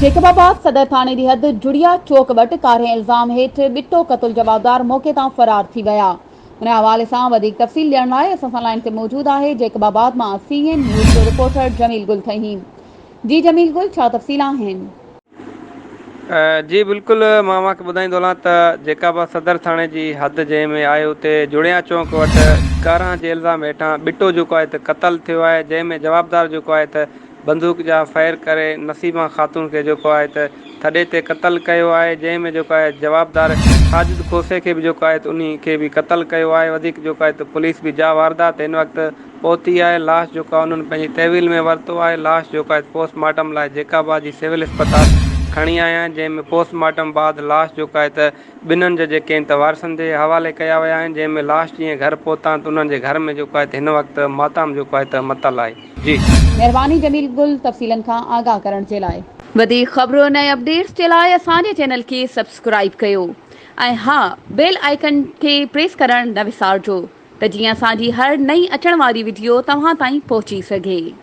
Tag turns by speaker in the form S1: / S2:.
S1: Jacob آباد صدر ٿاڻي جي حد جڙيا چوڪ وٽ ڪارهين الزام هيٺ ٻٽو قتل جوابدار موقعي تان فرار ٿي ويا. ان حوالي سان وڌيڪ تفصيل ڏيڻ لاء اسان سان لائين تي موجود آهي جيڪب آباد مان سي اين نيوز جو رپورٽر جميل گل ٿهيم. جي جميل گل ڇا تفصيل آهن؟
S2: جي بلڪل مان اوهان کي ٻڌائيندو هلان ته جيڪب آباد صدر ٿاڻي جي حد جنهن ۾ آهي اتي جڙيا چونڪ وٽ ڪارهن جي الزام هيٺان ٻٽو جيڪو آهي ته قتل ٿيو آهي جنهن ۾ جوابدار جيڪو آهي ته بندوق جا فائر ڪري نصيبان خاتون کي جيڪو آهي ته ٿڏي تي قتل ڪيو آهي جنهن ۾ جيڪو آهي جوابدار ساجد کوسي کي به جيڪو آهي ته انهي کي به قتل ڪيو آهي وڌيڪ جيڪو آهي ته پوليس به جاء واردات هن وقت پهتي آهي لاش جيڪو آهي انهن پنهنجي تحويل ۾ ورتو آهي لاش جيڪو آهي ته پوسٽ مارٽم لاء جيڪب آباد جي سول اسپتال کڻي آيا آهن جنهن ۾ پوسٽ مارٽم بعد لاش جيڪو آهي ته ٻنهن جا جيڪي آهن ته وارثن جي حوالي ڪيا ويا آهن جنهن ۾ لاش جيئن گهر پهتا ته انهن جي گهر ۾ جيڪو آهي ته هن وقت ماتام جيڪو آهي ته متل آهي. جي.
S1: مهرباني جميل گل تفصيلن کان آگاهه ڪرڻ جي لاء. وڌيڪ خبرن ۽ اپڊيٽس جي لاء اسان جي چينل کي سبسڪرائيب ڪيو ۽ ها بيل آئيڪن کي پريس ڪرڻ نه وسارجو ته جيئن اسان جي هر نئين اچڻ واري وڊيو توهان تائين پهچي سگهي.